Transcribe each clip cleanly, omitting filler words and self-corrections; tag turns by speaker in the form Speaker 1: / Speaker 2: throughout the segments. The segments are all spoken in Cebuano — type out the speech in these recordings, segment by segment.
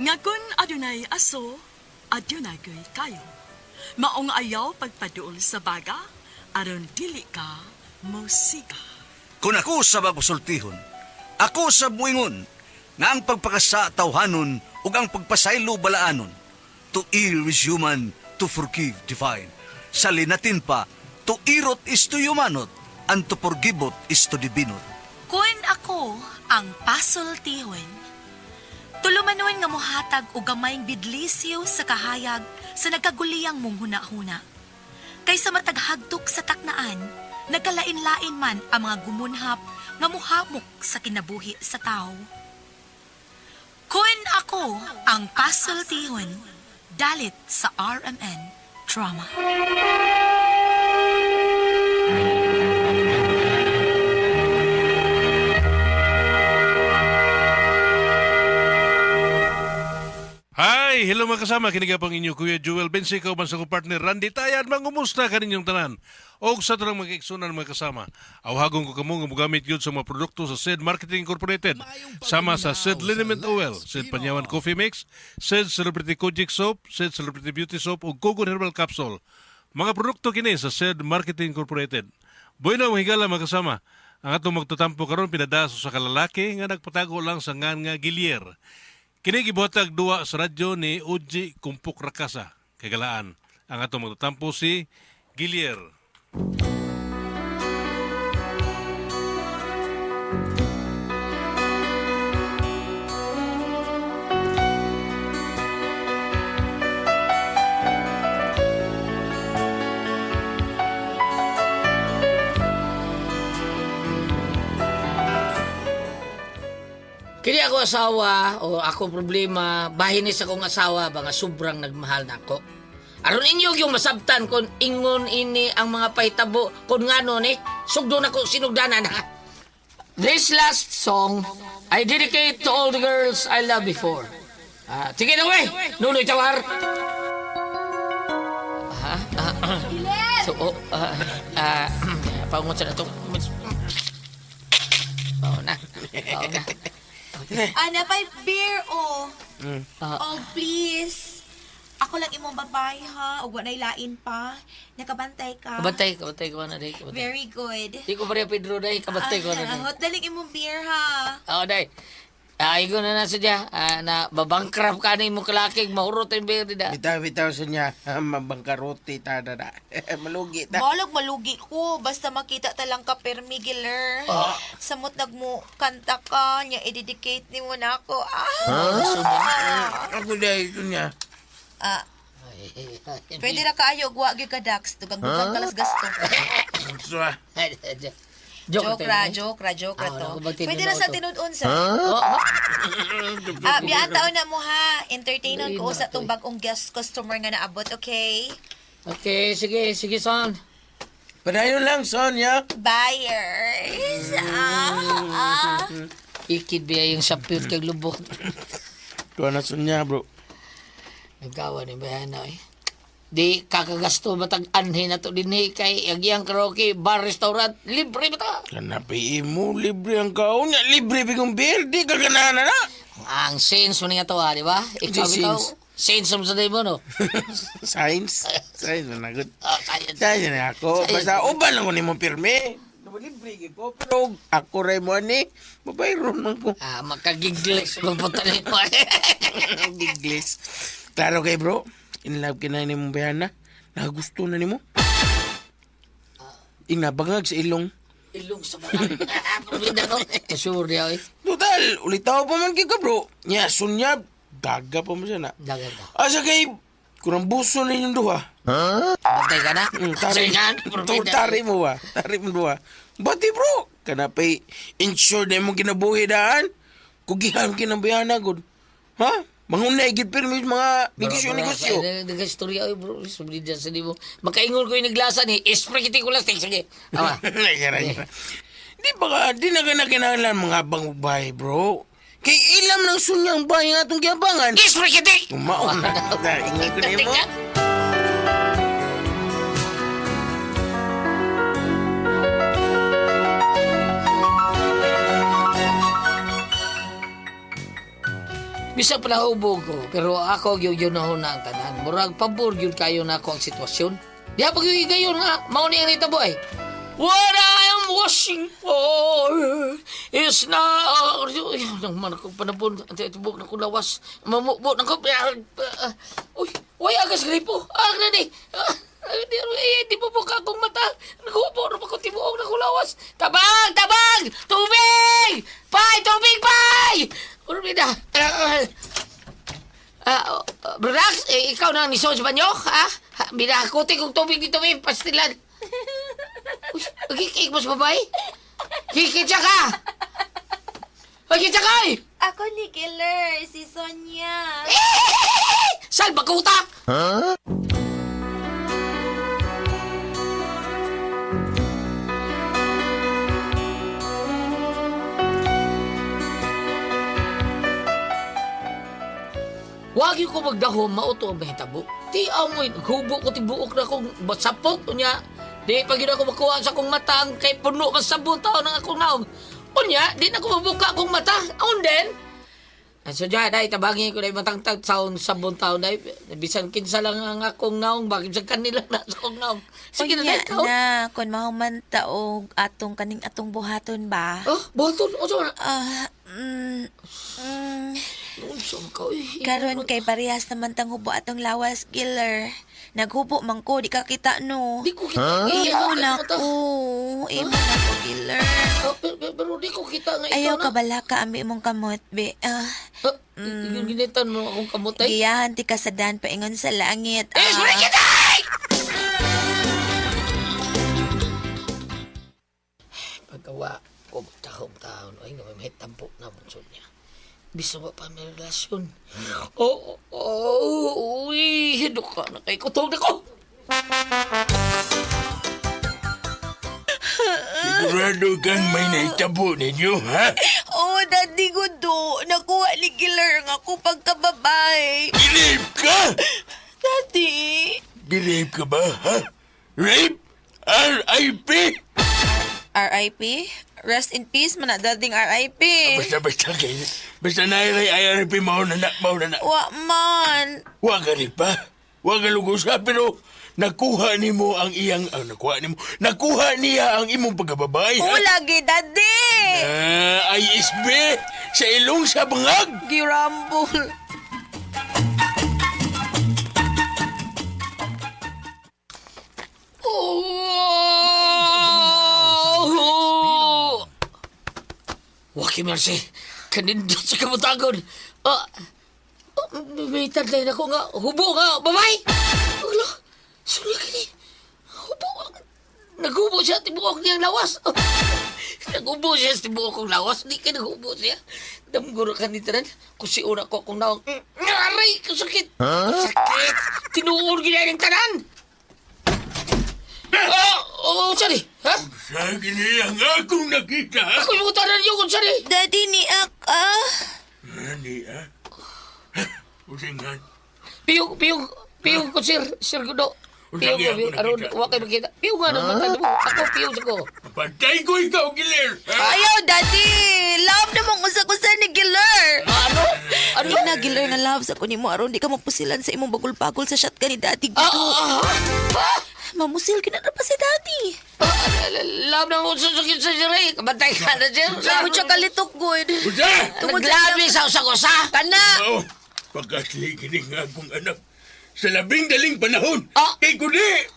Speaker 1: Nga kun adunay aso, adunay ko'y kayo. Maong ayaw pagpaduol sa baga, aron dili ka mosiga.
Speaker 2: Kung ako sa magpasultihon, ako sa buingon, nga ang pagpakasa tawhanon ug ang pagpasaylo balaanon. To err is human, to forgive divine. Sa linatin pa, to irot is to humanot, and to forgivot is to divinot.
Speaker 3: Kun ako ang pasultihon. Tulumanon nga mohatag og gamayng bidlisyo sa kahayag sa nagkaguliyang mong huna-huna. Kaysa mataghagtok sa taknaan, nagkalain-lain man ang mga gumunhap nga muhamok sa kinabuhi sa tao. Kun ako ang pasultihon, dalit sa RMN Drama.
Speaker 4: Hi! Hello mga kasama, kini pang inyo Kuya Jewel Bensico, man sa akong partner Randy Tayan, mangumusta kaninyong tanan. Og sa tanang mga kaigsunan mga kasama, awhagon ko kamo nga mogamit gyud sa mga produkto sa Sid Marketing Incorporated. Sama sa Sid Liniment Oil, Sid Panyawan Coffee Mix, Sid Celebrity Kojic Soap, Sid Celebrity Beauty Soap ug Kogon Herbal Capsule. Mga produkto kini sa Sid Marketing Incorporated. Bueno, mga higala mga kasama. Ang atong magtatampo karon pinadaso sa kalalaki nga nagpatago lang sa ngan nga Gilier. Kini gibuhatag duwa sa radyo ni Uji Kumpok Rakasa. Kagalaan. Ang atong magtatampo si Gilier.
Speaker 5: Kini ako asawa o akong problema, bahin ni sa akong asawa ba nga sobrang nagmahal nako. Aron inyo yung masabtan kung ingon ini ang mga pahitabo kung ngano ni sugdo nako sinugdanan ha. This last song I dedicate to all the girls I loved before. Ah, sige na we, nunoy tawar. Ha? Ah, so, oh, paungot sa na to. Pao na. Pao na.
Speaker 6: Ana, pay beer, oh.
Speaker 5: Ah.
Speaker 6: Oh, please. Ako lang imong babae, ha? Ug walay lain pa. Nakabantay ka.
Speaker 5: Kabantay, kabantay ko na day, kabantay.
Speaker 6: Very good.
Speaker 5: Di ko pareha Pedro day, kabantay ko na day.
Speaker 6: Ah, hot daling imong beer, ha?
Speaker 5: Oo day. Ay ko na na sadya, na babangkrap ka na imong kalakig, mahurot ang beer da.
Speaker 7: Bitaw bitaw sa niya, mabangkarote ta na na. Malugi ta.
Speaker 6: Balag malugi ko. Basta makita ta lang ka permigiler.
Speaker 5: Ah.
Speaker 6: Samot nagmo kanta ka, niya i-dedicate nimo na ako. Ah.
Speaker 7: Ako dahil ito niya.
Speaker 6: Ah, pwede ra kaayo wa gyud ka Dax, dugang-dugang kalas gasto.
Speaker 7: So, ah,
Speaker 6: Joke ra, joke ra, joke ra
Speaker 5: Ah,
Speaker 6: to.
Speaker 5: wala ko bang
Speaker 6: Pwede ra sa
Speaker 5: tinuod
Speaker 6: tinud-on sa.
Speaker 5: Oh,
Speaker 6: Ah, biyaan taon na mo ha. Entertainon ko
Speaker 5: Ay,
Speaker 6: sa tong
Speaker 5: nako.
Speaker 6: bagong guest customer nga naabot, okay?
Speaker 5: Okay, sige, sige son.
Speaker 7: Padayon lang, Sonia.
Speaker 6: Buyers. Ah, ah.
Speaker 5: Ikid biya yung sapyot kag lubot.
Speaker 7: Tuwa na Sonia, bro.
Speaker 5: Nagkawa ni Bayana eh. Di kakagasto matag anhin na to dinhi kay ang iyang karaoke bar restaurant libre ba ta?
Speaker 7: Kanapi mo, libre ang kaon niya. Libre bigong beer, di ka ganahan na na.
Speaker 5: Ang sense mo nga to ha, di ba? Ikaw
Speaker 7: Di
Speaker 5: bitaw.
Speaker 7: sense.
Speaker 5: Sense mo sa mo no.
Speaker 7: Science. Science na good.
Speaker 5: Ah, science.
Speaker 7: Science na ako.
Speaker 5: Science.
Speaker 7: Basta uban lang ko ni mo pirmi. Libre gyud ko pero ako ray mo ani. Mabayron man ko.
Speaker 5: Ah, makagigles mapunta ni mo.
Speaker 7: Giglis. Klaro kay bro. In love kina ni mong bayana. Nakagusto na nimo. Inabangag sa ilong.
Speaker 5: Ilong sa mga. Pabida no. Sure diya eh.
Speaker 7: Total, ulitaw pa man kay ka bro. Nya, sunya, daga pa mo siya na.
Speaker 5: Dagan ka.
Speaker 7: Asa kay, kurang buso na inyong duha.
Speaker 5: Bantay ka na.
Speaker 7: Tari,
Speaker 5: Singan,
Speaker 7: to, tari mo ba? Tari mo duha. Bati bro, kanapay insured na imong kinabuhi daan. Kugihan kinabayana gud. Ha? Mangunay gid pirmi mga negosyo-negosyo.
Speaker 5: Nag-istorya oy bro, subli dyan sa di mo. Makaingon ko yung naglasa ni, spray kiti ko lastik sige. Awa.
Speaker 7: Ay, ay, ay. Di ba ka, di na ka na kinahanglan mga abang bahay, bro. Kay ilam ng sunyang bahay nga atong giabangan.
Speaker 5: Spray kiti.
Speaker 7: Tumaon na. Ingat ko na mo.
Speaker 5: Bisag palahubog ko, pero ako gyud yun na ang tanan. Murag pabor gyud kayo na ako ang sitwasyon. Diha pag yung higayon nga, mao ni ang nitabo ay. What I am wishing for is not... Ay, nang man ako panabon, ang tibok na ko lawas. Mamukbo na ko. Uy, uy, agas gripo. Ah, nani. Ah, di, eh, di mo buka akong mata. Naghubo na pa ko tibuok na ko lawas. Tabang! Tabang! Tubig! Pay! Tubig! Pay! Ano na? Ah, relax, eh, ikaw na ang nisod sa banyo, ha? Ha, binakuti kong tubig dito, eh, pastilan. Uy, nagkikik mo sa babae? Kikitsa ka! Kikitsa ka, eh!
Speaker 6: Ako ni Killer, si Sonia.
Speaker 5: Salba kuta! Wag yung ko magdahom, mauto ang mahitabo. Ti amoy, hubo ko tibuok na akong basapot unya. Di pa gyud ako makuha sa akong mata ang kay puno man sabon taon ang akong naong. Unya, di na ko mabuka akong mata. Aon din. Ay, so dyan, ay, tabangin ko na matangtag taon, sabon taon na. Bisan kinsa lang ang akong naong, bakit sa kanila na sa akong naong. Sige na,
Speaker 6: Unya
Speaker 5: dahil taon.
Speaker 6: na, kung mahuman taog atong kaning atong buhaton ba?
Speaker 5: Oh, buhaton, o sa na.
Speaker 6: Ah,
Speaker 5: Unsa man ka, uy.
Speaker 6: karon kay parehas naman tang hubo atong lawas, Killer. Naghubo man ko, di ka kita no.
Speaker 5: Di ko kita. Eh,
Speaker 6: Imo na
Speaker 5: mata.
Speaker 6: ko. Imo na ko, Killer.
Speaker 5: Ah, pero di ko kita nga ikaw
Speaker 6: Ayaw
Speaker 5: na.
Speaker 6: ka bala ka ami imong kamot, be. Ah,
Speaker 5: Ah, yung ginitan mo akong kamot ay.
Speaker 6: giyahan ti kasadan paingon sa langit.
Speaker 5: Eh,
Speaker 6: Ah.
Speaker 5: sorry kita! Pagkawa ko tahong taon, ay nga may tampo na bunsod niya. Bisa wa pa may relasyon. Oh, oh, uy, hido ka na kay kutog na ko.
Speaker 7: Sigurado kang may naitabo ninyo, ha?
Speaker 6: Oh, Daddy Gudo, nakuha ni Killer nga ako pagkababae.
Speaker 7: Believe ka!
Speaker 6: Daddy!
Speaker 7: Believe ka ba, ha? Rape? R.I.P.?
Speaker 6: R.I.P.? Rest in peace, man na dating R.I.P.
Speaker 7: Basta, basta, kay, basta na ay R.I.P. Mao na na, mao na na.
Speaker 6: Wa man.
Speaker 7: Wa gani pa. Wa ka lugusa, pero nakuha nimo ang iyang, ah, nakuha nimo, nakuha niya ang imong pagkababae,
Speaker 6: Oo,
Speaker 7: ha?
Speaker 6: lagi, Daddy!
Speaker 7: Ah, ISB, sa ilong sa bangag.
Speaker 6: Girambol.
Speaker 5: Oh! Waki mercy, kanindot sa kamutagon. Ah, oh, may tadlay na ko nga, hubo nga, babay! Ulo, suli kini. Hubo. Naghubo siya, tibuok niyang lawas. Oh, naghubo siya sa tibuok kong lawas. Di ka naghubo siya. Damguro ka ni tanan. Kung si una ko akong naong, aray, kasakit. Sakit. Tinuor gina ng tanan. Ah, oh, sorry. Ha?
Speaker 7: Sa gini ang akong nakita, ha?
Speaker 5: Ako yung tanan niyo kung sorry.
Speaker 6: Daddy, ni ah.
Speaker 7: Ani, ha? Usingan.
Speaker 5: Piyong, piyong, piyong ko, sir. Sir Gudo. Piyong ko, piyong. Aron, wa kayo makita. Piyong nga nang mata mo. Ako, piyong sa ko.
Speaker 7: Patay ko ikaw, Giler! Ha?
Speaker 6: Ayaw, Daddy! Love namang usa-usa ni Giller!
Speaker 5: Ano? Ano?
Speaker 6: Ano na, Giller, nga love sa kunin mo aron di ka mapusilan sa imong bagul-bagul sa shotgun ni Daddy
Speaker 5: Ah,
Speaker 6: Gudo.
Speaker 5: ah, ah,
Speaker 6: Mamusil ka na pa si Daddy.
Speaker 5: ah, love na mo susukit sa sir eh. Kabantay ka na, sir.
Speaker 6: Tungod siya kalitok, good.
Speaker 7: Usa!
Speaker 6: Tungod sa
Speaker 5: Naglabi sa usag-usa.
Speaker 6: Kana!
Speaker 7: Oo, pagkasli kini nga akong anak. Sa labing daling panahon,
Speaker 5: Ah!
Speaker 7: kay kundi,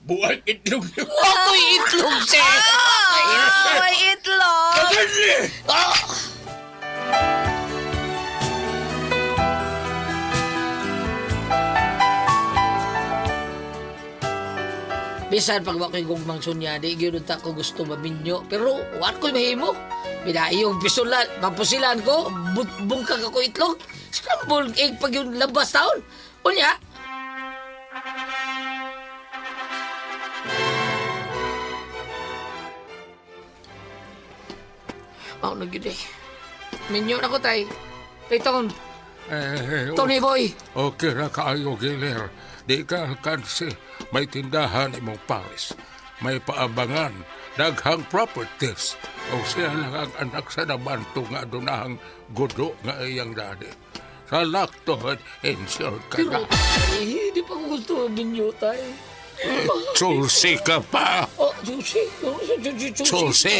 Speaker 7: buhat itlog na.
Speaker 5: Ako'y itlog, sir.
Speaker 6: Ah, may itlog!
Speaker 7: Pagkasli!
Speaker 5: Ah! Bisan pag wa ko'y gugmang sunya, di gyud ta ko gusto maminyo. Pero wa ko'y mahimo. Binaiyong pisulan, mapusilan ko, bungkag ako itlog. Scramble egg pag yung labas taon. Unya, mao na gyud eh. Minyo na ko tay. Tay Ton,
Speaker 8: Eh,
Speaker 5: Tony boy.
Speaker 8: Okay ra kaayo, Giler. Di ka alkanse. May tindahan imong Paris. May paabangan. Daghang properties. O siya lang ang anak sa nabanto nga adunahang gudo nga iyang daddy. Sa lakto, insured ka
Speaker 5: Pero,
Speaker 8: na.
Speaker 5: tay, hindi pa ko gusto maminyo, tay.
Speaker 8: Susi ka pa!
Speaker 5: Oh, susi. Susi, susi.
Speaker 8: Susi!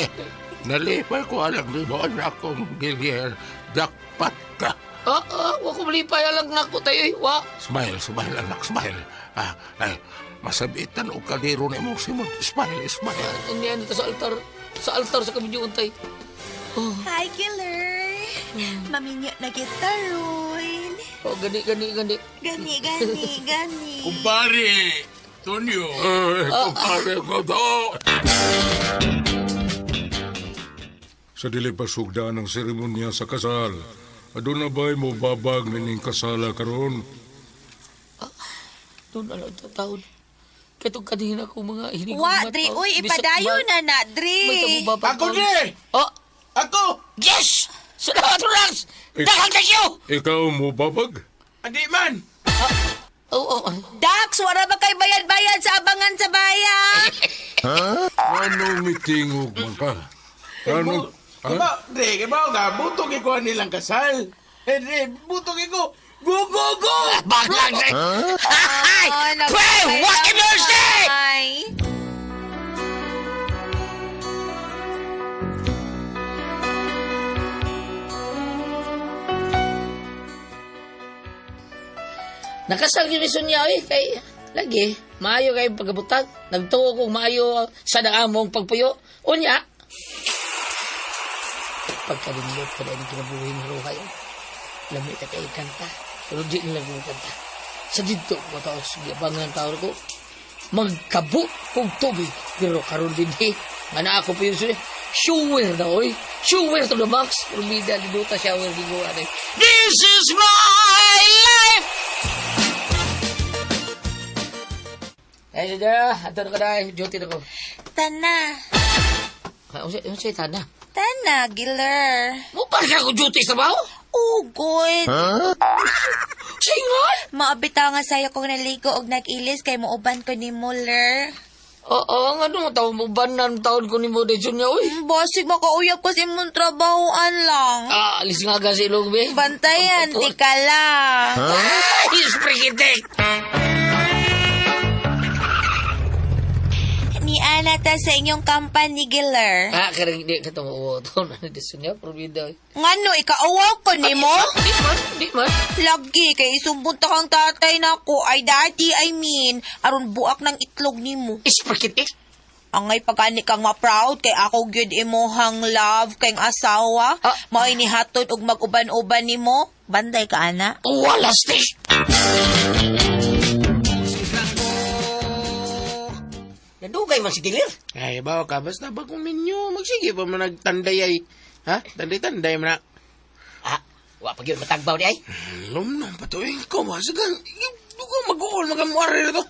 Speaker 8: Nalipay ko alam di mo anak kong Gilier. Dakpat ka.
Speaker 5: Wa ko malipay alang nako tayo. Eh. Wa.
Speaker 8: Smile, smile anak, smile. Ah, ay, masabitan o kaliro na imong simod. Smile, smile.
Speaker 5: Ano yan ito sa altar? Sa altar sa kaminyuan tay.
Speaker 6: Hi, Giller. Maminyo na kita, Roy.
Speaker 5: Oh, gani, gani, gani.
Speaker 6: Gani, gani, gani.
Speaker 7: Kumpare, Tonyo.
Speaker 8: Ay, kumpare ko do.
Speaker 9: Sa dili pa sugdan ang seremonya sa kasal. Aduna ba'y mo babag nining kasala karon?
Speaker 5: Doon na lang taon. Katong kanina ko mga hinig.
Speaker 6: Wa, Dre. Uy, ipadayo na na, Dre.
Speaker 7: Ako, Dre!
Speaker 5: Oh,
Speaker 7: Ako!
Speaker 5: yes! Salamat, Rox! Daghang thank you!
Speaker 9: Ikaw mo babag?
Speaker 7: Andi man!
Speaker 5: Oo, oh, oh.
Speaker 6: Dax, wala ba kay bayad-bayad sa abangan sa bayan?
Speaker 9: Ano mitingog man ka? Ano? Ha?
Speaker 7: Diba, Dre, kibaw ka, butog iko nilang kasal. Eh, Dre, butog iko. Go, go, go!
Speaker 5: Baglang, Dre! Hi!
Speaker 6: Oh,
Speaker 5: Pray! Wacky Thursday!
Speaker 6: Ay.
Speaker 5: Nakasal gyud ni Sonya oy kay lagi maayo kay pagabutag. Nagtuo kong maayo sa among pagpuyo. Unya pagkalindot ka dahil kinabuhi ng ruhay. Lami ta kay kanta. Pero di nila kong kanta. Sa dito, mataos, giabangan tao ko. Magkabo kong tubig. Pero karon din eh. Nga na ako pa yun siya. Shower na oy. Shower to the max. Rumida, liduta, shower, gigawa na. This is my life! Ay, sige, ato na ka dahil. Duty na ko.
Speaker 6: Tana.
Speaker 5: Ah, Unsa tana?
Speaker 6: Tana, Giller.
Speaker 5: Mo pa ka ko duty sa trabaho?
Speaker 6: Oh, good.
Speaker 5: Singon?
Speaker 6: Maabita nga sayo kong naligo og nag-ilis kay muuban ko ni Muller.
Speaker 5: Oo, ang ano, taon mo ba na taon ko ni mo de niya, uy?
Speaker 6: Basig makauyab ko sa imong trabahoan lang.
Speaker 5: Ah, alis nga ka sa ilong, be.
Speaker 6: Bantayan, di ka lang.
Speaker 5: Ay, sprikitik!
Speaker 6: Ni Ana ta sa inyong company, Giller.
Speaker 5: Ah, karang di ka tumuo. Taon na ni Sonya, probida.
Speaker 6: Ngano, ikauwaw ko ni mo?
Speaker 5: Di man, di man.
Speaker 6: Lagi, kay isumbong ta kang tatay nako. Ay, daddy, I mean, aron buak ng itlog nimo.
Speaker 5: Sprikitik?
Speaker 6: Angay pagani kang ma-proud kay ako gyud imuhang love kay asawa.
Speaker 5: Ah.
Speaker 6: Mao'y nihatod og mag-uban-uban nimo. Banday ka ana.
Speaker 5: Wala, stick! Nadugay man si Gilir.
Speaker 7: Ay, bawa ka, basta bagong minyo. Magsige pa mo nagtanday ay. Ha? Tanday-tanday mo na.
Speaker 5: Ah, wa pa gyud matagbaw di ay.
Speaker 7: Lumnong patuin ko, masagan. Dugo mag-uol, magamuari na to.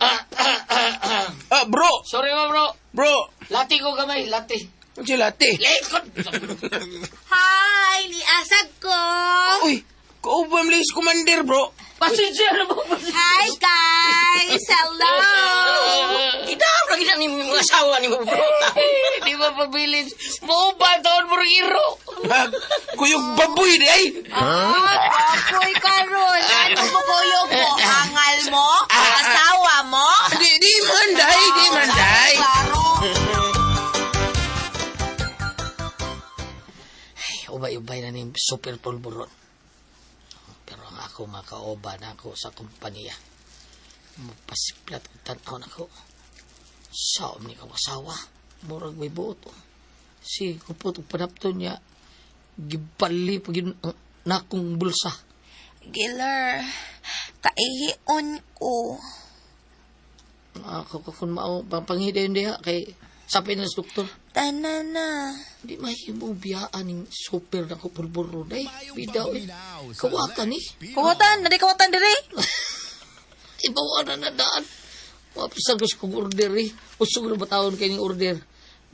Speaker 7: Ah, bro!
Speaker 5: Sorry ma bro.
Speaker 7: Bro!
Speaker 5: Lati ko gamay, lati.
Speaker 7: Ang sila, ate.
Speaker 5: Likod!
Speaker 6: Hi, niasag ko.
Speaker 7: Uy! Kauban Lace Commander, bro.
Speaker 5: Pasensya na mo.
Speaker 6: Hi guys. Hello.
Speaker 5: Idaw lagi na ni mga asawa ni mo bro. Di ba pabilis? Mo ba taon mo ring iro?
Speaker 7: Ah, Kuyog baboy di ay.
Speaker 6: Ah, baboy karon. Ano mo kuyog mo? Angal mo? Asawa mo?
Speaker 7: Di, di man, day. Di man, day.
Speaker 6: Klaro.
Speaker 5: Ay, ubay-ubay na ni super pulburon. Pero ang ako makaoba na ako sa kumpanya. Mapasiplat ang tanaw na ko. Sa ni kong asawa. Murag may buot. oh. Si kupot og panapto niya. Gibali pag yun ang nakong bulsa.
Speaker 6: Giller, kaihion ko.
Speaker 5: Ako ko kung mao panghidayon diha kay sapin na sa doktor.
Speaker 6: Tana na.
Speaker 5: Di mahimo biyaan ning super na ko pulburon ay. Bidaw eh. Kawatan eh.
Speaker 6: Kawatan, nari kawatan diri.
Speaker 5: Ibawa na na daan. Mapisag ko sa kong order eh. Usog na ba taon kay ning order.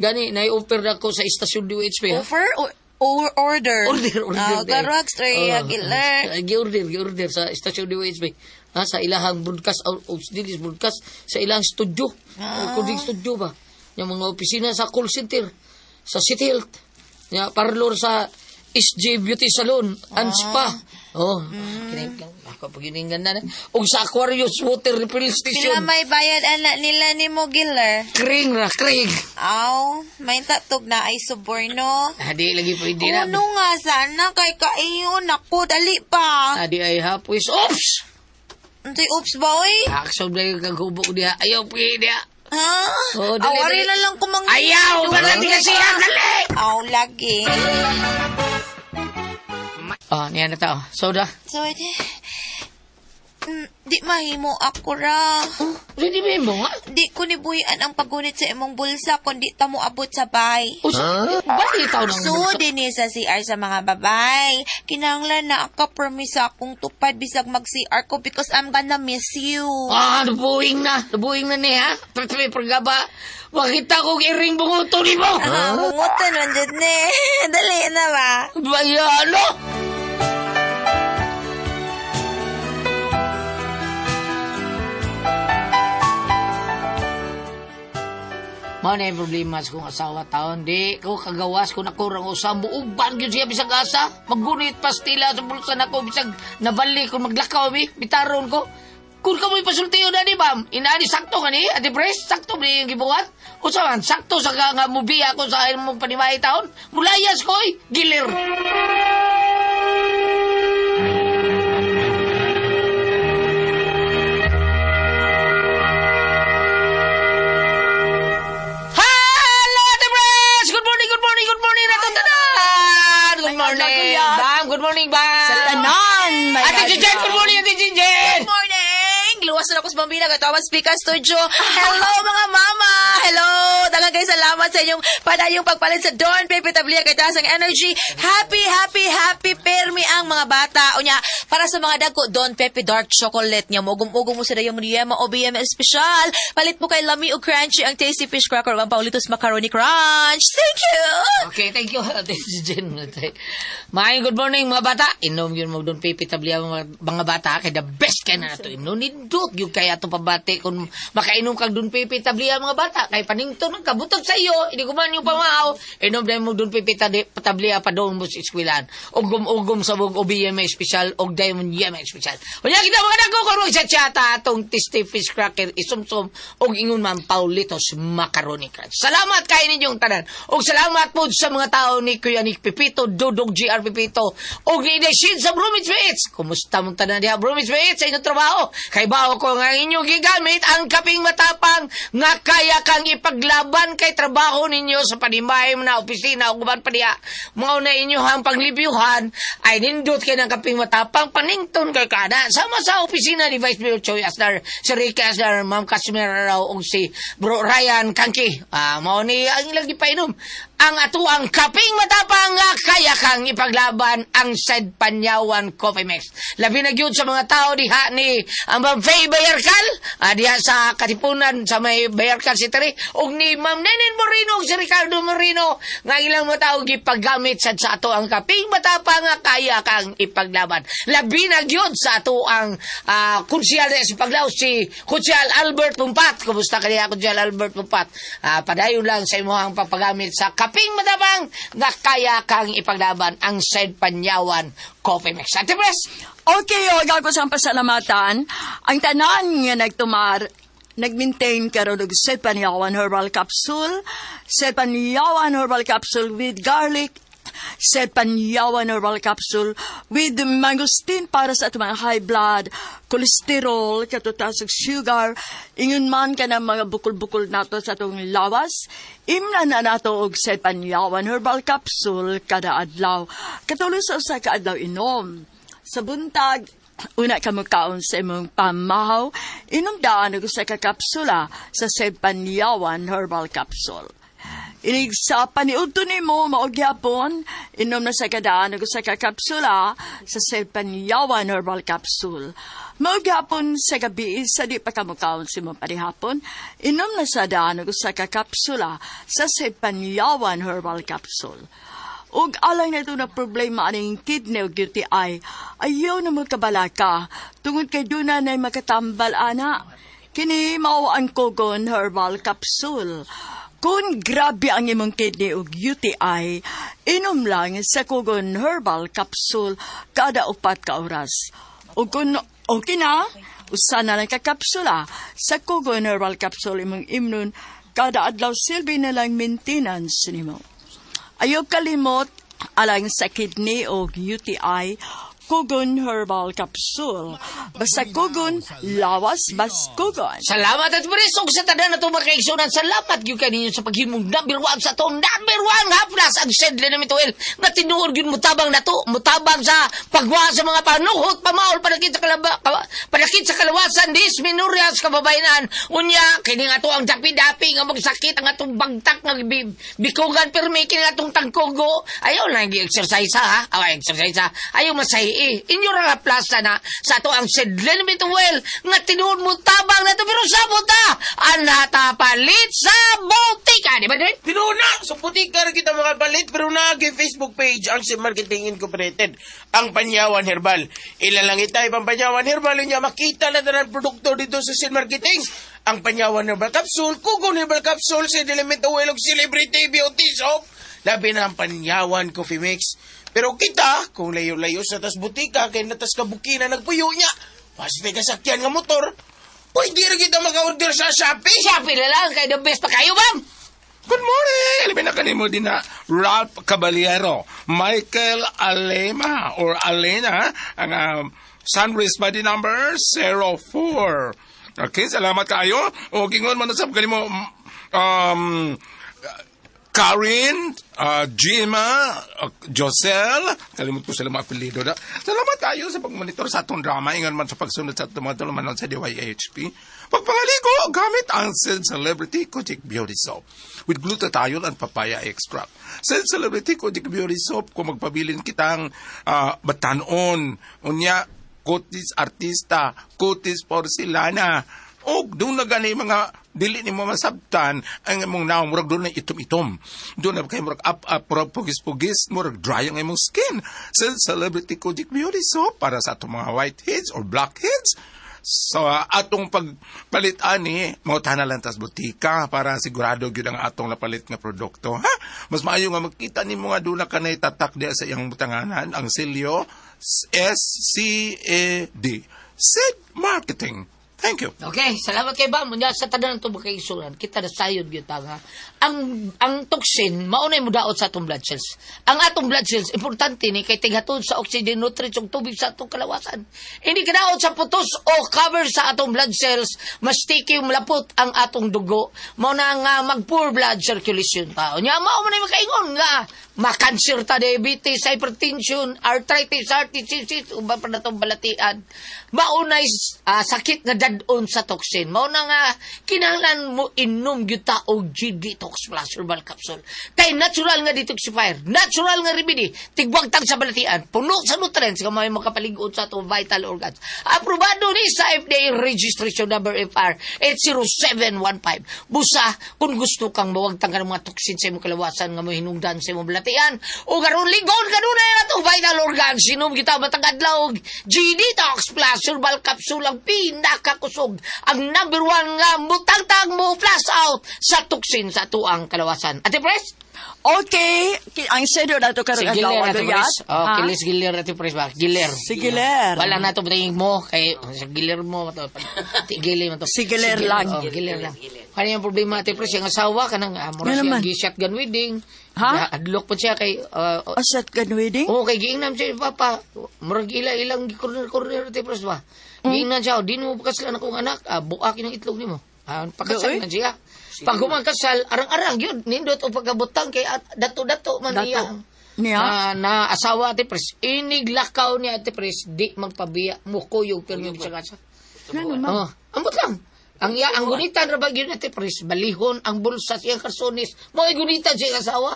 Speaker 5: Gani, nai-offer na ako sa istasyon DOHP ha.
Speaker 6: Offer or order?
Speaker 5: Order, order.
Speaker 6: Oh,
Speaker 5: day.
Speaker 6: garox,
Speaker 5: Oh,
Speaker 6: Giller.
Speaker 5: Gi-order, gi-order sa istasyon DOHP. Ha, sa ilahang broadcast, o dilis broadcast, sa ilahang studio. Recording studio ba? Yung mga opisina sa call center. Sa City Health. Ya, parlor sa SJ Beauty Salon and Spa. Oh, mm. Ako pag yun ganda na. Og sa Aquarius Water Refill Station.
Speaker 6: Pila may bayad anak nila ni mo, Giler?
Speaker 5: Kring ra, kring.
Speaker 6: Aw, may tatog na ay suborno.
Speaker 5: Adi lagi pwede na.
Speaker 6: Ano nga sana kay kaiyon ako dali pa.
Speaker 5: Adi ay hapwis. Oops!
Speaker 6: Unsay oops ba oy?
Speaker 5: Aksob na yung kaghubo ko diha. Ayaw, pwede diha.
Speaker 6: Ha?
Speaker 5: Oh, dali,
Speaker 6: Awari
Speaker 5: dali.
Speaker 6: na lang kumang
Speaker 5: Ayaw! Barati kasi yan! Dali!
Speaker 6: Aw, lagi.
Speaker 5: Oh, niya na tao. Soda.
Speaker 6: So, edi, di mahimo ako ra.
Speaker 5: Oh, ready ba mo nga?
Speaker 6: Di ko nibuhian ang paggunit sa imong bulsa kundi ta mo abot sa bay.
Speaker 5: Oh, huh? Ba tao ng
Speaker 6: So, din sa CR sa mga babay. Kinahanglan na ako promise akong tupad bisag mag-CR ko because I'm gonna miss you.
Speaker 5: Ah, nabuing na. Nabuing na niya. Pepe, pagkaba. Makita kong iring bunguto ni mo.
Speaker 6: Ah, bungutan man jud ni. Dali na ba?
Speaker 5: Bayano! Mao na yung problema sa kong asawa taon. Di ko kagawas kung ako rang usam. Muuban yun siya bisag asa. Maggunit pastila sa bulsa nako bisag nabalik kung maglakaw mi. Bitaron ko. Kung kamoy pasultiyo na ni ma'am, inaani sakto ka ni, Ate Pres, sakto ba yung gibuhat? Usa man, sakto sa ka nga mubiya ko sa imong panimahi taon. Mulayas ko, oy, gilir. Hello, Ate Pres! Good morning, good morning, good morning, Ratong tanan! Good morning, Bam! Good morning, Bam!
Speaker 1: Sa tanan, may
Speaker 5: Ate Jijen, good morning, Ate Jijen!
Speaker 6: Good morning! Luwas na ako sa Bambina, Katawa Speaker Studio. Hello mga mama! Hello! Daghang kayo salamat sa inyong padayong pagpalit sa Don Pepe Tablia kay taas ang energy. Happy, happy, happy permi ang mga bata. Unya, para sa mga dagko, Don Pepe Dark Chocolate niya. Mogum-ugum mo sa dayong Riyema o BM Espesyal. Palit mo kay Lami o Crunchy ang Tasty Fish Cracker o ang Paulitos Macaroni Crunch. Thank you!
Speaker 5: Okay, thank you, Ate Jen. Maayong good morning mga bata. Inom yun mo doon pipi tablia mga bata kay the best kay na nato inom nindot yun kaya ato pabati kung makainom kag doon pipi tablia mga bata kay panington ang kabutog sa iyo hindi ko man yung pamaaw inom dahil mo doon pipi tablia pa doon mo sa eskwilan ugom-ugom sa bug OBM espesyal og Diamond Yema espesyal. Unya kita mga dako karon sa chata atong tasty fish cracker isumsum og ingon man Paulitos Macaroni Crunch. Salamat kay ninyong tanan. Og salamat po sa mga tao ni Kuya Nick Pipito, Dudong GR Pipito og ni Inday sa Brumits Mates. Kumusta mong tanan diha Brumits Mates sa inyong trabaho? Kay bao ko nga inyong gigamit ang kaping matapang nga kaya kang ipaglaban kay trabaho ninyo sa panimahay na opisina o uban pa diha. Mao na inyo ang paglibyuhan ay nindot kay ng kaping matapang panington kay kada. Sama sa opisina ni Vice Mayor Choi Asnar, si Ricky Asnar, Ma'am Casimir Raw ug si Bro Ryan Kangki. Mao ni ang ilang gipainom ang atuang kaping matapang nga kaya kang ipaglaban ang Said Panyawan Coffee Mix. Labi na gyud sa mga tao diha ni ang Ma'am Faye Bayarkal, diha sa Katipunan sa may Bayarkal City ug ni Ma'am Nenen Moreno ug si Ricardo Moreno nga ilang mga tao gipaggamit sad sa ato ang kaping matapang nga kaya kang ipaglaban. Labi na gyud sa ato ang kunsiyal sa Paglaw si Kunsiyal Albert Pumpat. Kumusta kaniya Kunsiyal Albert Pumpat? Padayon lang sa imong pagpagamit sa kaping matapang nga kaya kang ipaglaban ang Said Panyawan Coffee Mix. Ate Pres!
Speaker 1: Okay, og ako sa pasalamatan. Ang tanan nga nagtumar, nag-maintain karon og Sepanyawan Herbal Capsule, Sepanyawan Herbal Capsule with garlic, Sepanyawan Herbal Capsule with mangosteen para sa atong mga high blood, cholesterol, katotas ug sugar, ingon man ka ng mga bukol-bukol nato sa atong lawas, imna na nato og Sepanyawan Herbal Capsule kada adlaw. Katulo sa usa ka adlaw inom. Sa buntag, una ka mukaon sa imong pamahaw, inom daan og usa ka kapsula sa Sepanyawan Herbal Capsule. Inig sa paniudto nimo mao gyapon, inom na sa kadaan og usa ka kapsula sa Sepanyawan Herbal Capsule. Mao gyapon sa gabi sa di pa ka mukaon sa imong panihapon, inom na sa daan og usa ka kapsula sa Sepanyawan Herbal Capsule. Ug alang na ito na problema aning kidney ug UTI, ayaw na magkabalaka tungod kay duna na makatambal ana. Kini mao ang Kogon Herbal Capsule. Kung grabe ang imong kidney ug UTI, inom lang sa Kugon Herbal Capsule kada 4 ka oras. O kung okay na, usa na lang ka kapsula sa Kugon Herbal Capsule imong imnon kada adlaw, silbi na lang maintenance nimo. Ayaw kalimot alang sa kidney o UTI, Kugon Herbal Capsule. Basta Kugon, lawas bas Kugon.
Speaker 5: Salamat at Pres. Ug sa tanan nato mga kaigsunan, salamat gyud kaninyo sa paghimong number one sa atong number one haplas ang Sedle na mituel nga tinuod gyud mutabang nato, mutabang sa pagwa sa mga panuhot, pamaol, panakit sa kalaba, panakit sa kalawasan, disminurias kababayenan. Unya kini nga ato ang dapi-dapi nga magsakit ang atong bagtak nga bikugan pirmi kini atong tangkogo. Ayaw lang gi-exercise ha. Aw exercise ha. Ayaw masahi. Inyo ra nga plaza na sa ato ang Sedlen Mituel nga tinuod mo tabang nato pero sabot ta anata palit sa botika, di ba Dwayne?
Speaker 7: Tinuod na! Sa butika ra kita makapalit pero naagi Facebook page ang si Marketing Incorporated, ang Panyawan Herbal. Ila lang itay ang Panyawan Herbal niya makita na tanan produkto dito sa Sin Marketing. Ang Panyawan Herbal Capsule, Kugon Herbal Capsule, si Element Oil ug Celebrity Beauty Soap. Labi na ang Panyawan Coffee Mix. Pero kita, kung layo-layo sa tas butika, kay natas kabukina nagpuyo niya, basta kasakyan nga motor, pwede ra kita maka-order sa Shopee.
Speaker 5: Shopee na lang kay the best pa kayo, ma'am.
Speaker 8: Good morning! Alamin na kanimo din na Ralph Caballero, Michael Alema or Alena, ang Sunrise body number 04. Okay, salamat kayo. O gingon man sa kanimo Karen, Jima, Josel, kalimut ko sila mga apelyido na. Salamat kayo sa pagmonitor sa atong drama, ingon man sa pagsunod sa atong mga tulumanon sa DYHP. Pagpangaligo, gamit ang Sin Celebrity Kojic Beauty Soap with glutathione and papaya extract. Sin Celebrity Kojic Beauty Soap, kung magpabilin kitang batanon, unya, kutis artista, kutis porcelana, o doon na gani mga dili nimo masabtan ang imong naong murag doon na itom-itom. Doon na kay murag up-up, murag pugis-pugis, murag dry ang imong skin. Sa Celebrity Kojic Beauty Soap para sa atong mga whiteheads or blackheads. So, atong pagpalit ani, mangutana lang tas butika para sigurado gyud ang atong napalit nga produkto. Ha? Mas maayo nga makita nimo nga doon na kanay tatak diya sa iyang butanganan, ang selyo SCAD. Sid Marketing. Thank you.
Speaker 5: Okay, salamat kay Bam. Unya sa tanan nato mga kaigsunan, kita na sayod gyud ta nga. Ang toxin maunay mo daot sa atong blood cells. Ang atong blood cells importante ni kay tighatod sa oxygen, nutrients ug tubig sa atong kalawasan. Hindi kadaot sa putos o cover sa atong blood cells, mas sticky, malapot ang atong dugo. Mao na nga mag poor blood circulation ta. Unya mao man ay makaingon nga makanser ta, diabetes, hypertension, arthritis, heart disease, uban pa natong balatian. Maunay sakit nga dadon sa toxin. Mao na nga kinahanglan mo inom gyud ta og G-Detox Plus Herbal Capsule. Kay natural nga detoxifier, natural nga remedy, tigwagtang sa balatian, puno sa nutrients nga may makapalig-on sa atong vital organs. Aprobado ni sa FDA registration number FR 80715. Busa, kung gusto kang mawagtang ka ng mga toxin sa imong kalawasan nga mo hinungdan sa imong balatian, o karon ligon kanunay ang atong vital organs, inom kita matag adlaw og G-Detox Plus Herbal Capsule, ang pinakakusog, ang number one nga mutangtang mo flush out sa toxin sa atuang kalawasan. Ate Pres?
Speaker 1: Okay, ang sedyo na ito
Speaker 5: Si
Speaker 1: karon
Speaker 5: Giler,
Speaker 1: adlaw
Speaker 5: Ate
Speaker 1: ano
Speaker 5: Pres.
Speaker 1: yan?
Speaker 5: Oh,
Speaker 1: Ha?
Speaker 5: kilis Giler, Ate Pres ba? Giler.
Speaker 1: Si Giler.
Speaker 5: Wala na ito tingin mo kay sa Giler mo to. Gili mo to.
Speaker 1: Si Giler lang.
Speaker 5: Oh, Giler lang. Kani ang problema, Ate Pres, yung asawa kanang mura
Speaker 1: Nga
Speaker 5: siya
Speaker 1: naman.
Speaker 5: gi-shotgun wedding.
Speaker 1: Ha?
Speaker 5: Adlok po siya kay
Speaker 1: A shotgun wedding?
Speaker 5: Oo, kay giingnan siya, papa. Murag ila ilang corner corner, Ate Pres ba. Giingnan siya, "Oh, di mo pakasalan akong anak, buakin ang itlog nimo." Pakasal
Speaker 1: Doy.
Speaker 5: na siya. Pag human kasal, arang-arang yun, nindot o pagkabutang kay dato-dato man
Speaker 1: Dato.
Speaker 5: iya.
Speaker 1: Niya?
Speaker 5: Na asawa, Ate Pres, iniglakaw niya, Ate Pres, di magpabiya, mukuyog pero yung sa kasa.
Speaker 1: Nga naman.
Speaker 5: Oh, ambot lang. Ang iya, ang gunitan ra ba gyud, Ate Pres, balihon ang bulsa siyang karsonis. Mo ay gunitan siya asawa.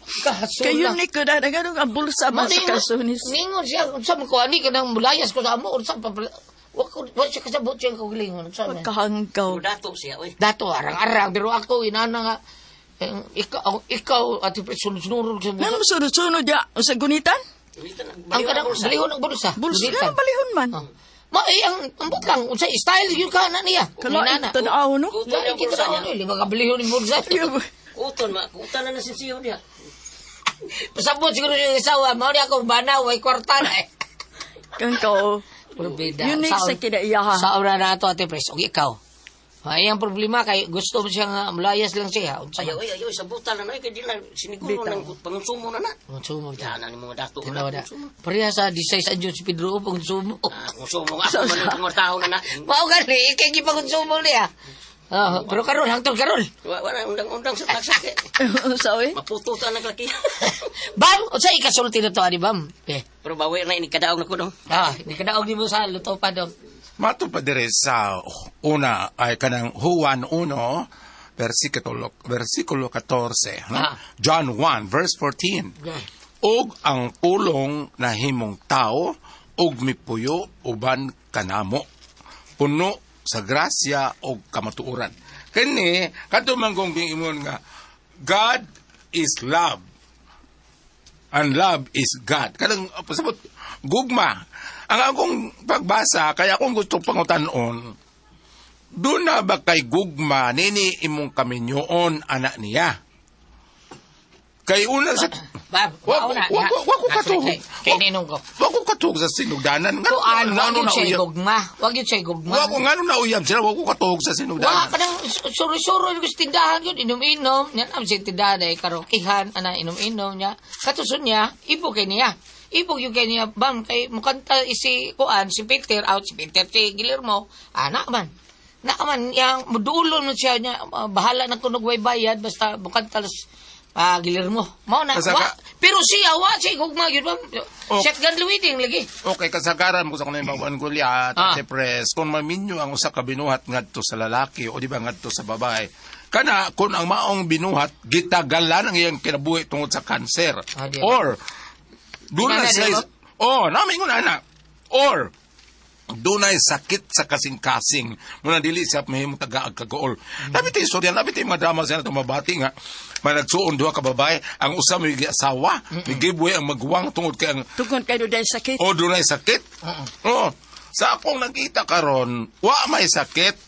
Speaker 5: Kahasol
Speaker 1: Kayo
Speaker 5: lang.
Speaker 1: ni ko na, ganun ang bulsa mo sa kasunis.
Speaker 5: Ningon siya, unsa man ko ani kanang mulayas ko sa amo, unsa pa wa ko wa siya kasabot siya kaugalingon, unsa man.
Speaker 1: Kahanggaw.
Speaker 10: Dato siya, oy.
Speaker 5: Dato arang-arang pero ako inana nga eh, ikaw Ate Pres sunod-sunod sa
Speaker 1: Nga
Speaker 5: bulsa.
Speaker 1: mo sunod-sunod ya, sa gunitan?
Speaker 5: Ang kanang balihon ang bulsa.
Speaker 1: Bulsa,
Speaker 5: Gunitan.
Speaker 1: nga balihon man.
Speaker 5: Oh. Ma eh, ang ambot lang unsa style gyud ka na niya.
Speaker 1: Kalain
Speaker 5: Nana.
Speaker 1: tanaw, no?
Speaker 5: Lain kita na ano, lima ka bilihon ni bulsa.
Speaker 10: Kuton ma, kutan na na sinsiyo niya.
Speaker 5: Pasabot siguro yung asawa, mao ni akong banaw, way kwarta na eh.
Speaker 1: Kang kao.
Speaker 5: Pero bida.
Speaker 1: Unique sa kinaiyahan.
Speaker 5: Sa ora na ato, Ate Pres. Og ikaw. Ay, ang problema kay gusto mo siya nga mulayas lang siya. Unsa
Speaker 10: Ayaw,
Speaker 5: man?
Speaker 10: ay, ayaw, sabutan na na, kay di na, siniguro
Speaker 1: Bitaw.
Speaker 10: ng pangonsumo na na.
Speaker 5: Konsumo ta.
Speaker 10: Yan, ano mga dato
Speaker 5: Tinaw
Speaker 10: na.
Speaker 5: na. Pareha sa 16 anyo si Pedro pangonsumo.
Speaker 10: Ah, konsumo nga, ako man yung pangortaho na na.
Speaker 5: Mao gani kay gipangonsumo niya. Ah, pero karon hangtod karon.
Speaker 10: Wala, undang-undang sa tagsakit.
Speaker 1: Sorry.
Speaker 10: Maputo ta ng laki.
Speaker 5: Bam, unsa ikasulti na to ani bam? Eh.
Speaker 10: Pero bawi na, inikadaog na ko dong.
Speaker 5: Ah, di kadaog nimo sa luto pa dong.
Speaker 8: Mato pa dire sa una ay kanang Juan 1 versikulo 14, no?
Speaker 5: Ah.
Speaker 8: John 1 verse 14.
Speaker 5: Yeah.
Speaker 8: Og ang pulong nahimong tao og mipuyo uban kanamo. Puno sa grasya og kamatuoran. Kini kadto man kong giingon nga God is love and love is God. Kanang pasabot gugma. Ang akong pagbasa kaya akong gusto pangutanon, doon na ba kay gugma nini imong kaminyoon anak niya? Kay una sa
Speaker 5: Bam,
Speaker 8: Wa
Speaker 5: mao na.
Speaker 8: wa wa ko katuog.
Speaker 5: Kay ninong ko.
Speaker 8: Wa ko katuog sa sinugdanan. Ngano
Speaker 5: Tuan, wag
Speaker 8: ngano
Speaker 5: yun
Speaker 8: na
Speaker 5: siya
Speaker 8: uyab?
Speaker 5: gugma. Wag yun siya gugma.
Speaker 8: Wa ko ngano na uyab sila, wa ko katuog sa
Speaker 5: Wa
Speaker 8: sinugdanan.
Speaker 5: kanang suro-suro yung sa tindahan yun, inom-inom. Yan ang sa tindahan ay karaokehan, ana inom-inom niya. Katuson niya, ibo kay niya. Ibo yung kay niya, bam, kay mukanta si kuan, si Peter, out si Peter, si Guillermo, ana man. Na man, yang mudulon mo siya niya, ah, bahala na kunog way bayad, basta mukanta Guillermo. Mao na,
Speaker 8: Basta
Speaker 5: wa, pero siya, wa siya gugma yun, bam.
Speaker 8: Oh.
Speaker 5: Shotgun luwiting lagi.
Speaker 8: Okay, kasagaran ko sa kanang bawan Goliath,
Speaker 5: Ah.
Speaker 8: Ate Pres, kung maminyo ang usa ka binuhat ngadto sa lalaki o di ba ngadto sa babae, kana kung ang maong binuhat gitagalan ang iyang kinabuhi tungod sa kanser.
Speaker 5: Ah, di ba?
Speaker 8: Or doon na
Speaker 5: Inana,
Speaker 8: sila
Speaker 5: di ba?
Speaker 8: oh, namin ko na Or dunay sakit sa kasing-kasing muna dili siya mahimong tagaag kagaol. Labi tayo istorya, labi tayo mga drama siya na tumabati nga managsuon duha ka babae, ang usa may asawa, may giveaway ang maguwang tungod kay ang
Speaker 1: Tungkol kayo dahil sakit.
Speaker 8: o dunay sakit. Oo. Sa akong nakita karon, wa may sakit.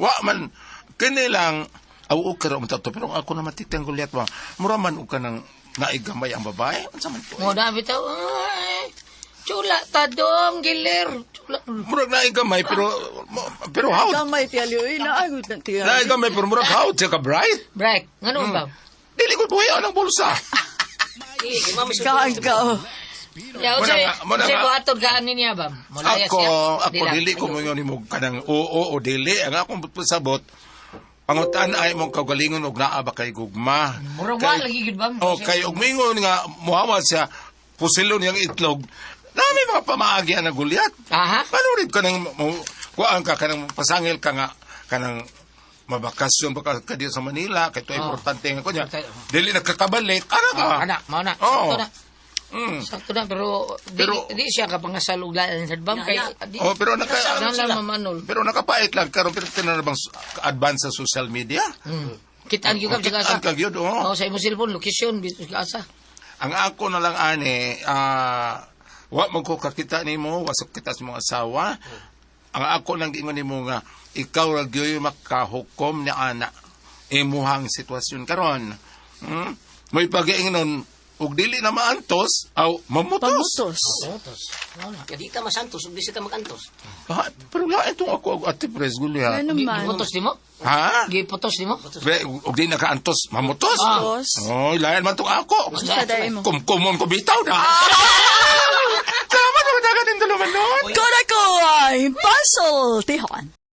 Speaker 8: Wa man kini lang aw og karon to pero ako na matitang gulyat ba. Mura man og kanang naigamay ang babae. Unsa man to?
Speaker 5: Mo na bitaw, ay, chula ta dong, Giler. Chula.
Speaker 8: Murag naigamay pero pero how?
Speaker 1: Gamay tiyo, inaagod na tiyo.
Speaker 8: Naigamay pero murag how siya ka bright.
Speaker 5: Bright, ngano ba?
Speaker 8: Dili ko buhay ang bulsa.
Speaker 1: Kagaw.
Speaker 5: Ya,
Speaker 8: Muna
Speaker 5: unsay
Speaker 8: nga, muna
Speaker 5: unsay
Speaker 8: nga.
Speaker 5: buhaton ka ani niya ba? Mulayas
Speaker 8: Ako,
Speaker 5: siya.
Speaker 8: ako
Speaker 5: Dila.
Speaker 8: dili ko mo nimo kanang oo o dili. Ang akong pasabot, pangutan ay mong kaugalingon og naa ba kay gugma.
Speaker 5: Murag wa lagi gyud ba?
Speaker 8: O kay og mingon nga muhawa siya pusilon niyang itlog. Nami mga pamaagi na gulyat.
Speaker 5: Aha.
Speaker 8: Panurid ka ng kuan ka kanang pasangil ka nga kanang mabakasyon ba ka, ka dito sa Manila kay to importante nga kunya. Dili nagkakabalik ana ka.
Speaker 5: Oh, ana, mao na.
Speaker 8: Oo.
Speaker 5: Sakto na. Sakto na pero di,
Speaker 8: Pero-
Speaker 5: di siya kapangasal og lain sa bam kay di,
Speaker 8: Oh, pero naka
Speaker 5: na lang mamanol.
Speaker 8: pero nakapait lang karon pero tinan bang advance sa social media.
Speaker 5: Kitaan gyud ka sa
Speaker 8: Kitaan ka gyud, oo.
Speaker 5: Oh, sa imong cellphone location dito sa asa.
Speaker 8: Ang ako na lang ani, wa man ko kakita nimo, wa sa kita sa imong asawa. Ang ako lang giingon nimo nga ikaw ra gyud makahukom ni ana imuhang sitwasyon karon. May pag-iingnon ug dili na maantos aw mamutos.
Speaker 1: Pamutos.
Speaker 5: Pamutos.
Speaker 10: Di ka masantos, ug di ka magantos.
Speaker 8: Ha, pero lain tong ako og Ate Pres gulya.
Speaker 1: Ano man?
Speaker 5: Giputos nimo?
Speaker 8: Ha?
Speaker 5: Giputos nimo?
Speaker 8: Be, ug di nakaantos, mamutos.
Speaker 1: Pamutos.
Speaker 8: Oy, lain man tong ako.
Speaker 1: Sa dahil mo.
Speaker 8: Kumkumon ko bitaw na. Salamat mga dagat ng dalaman nun.
Speaker 1: Kora ko ay puzzle tihon.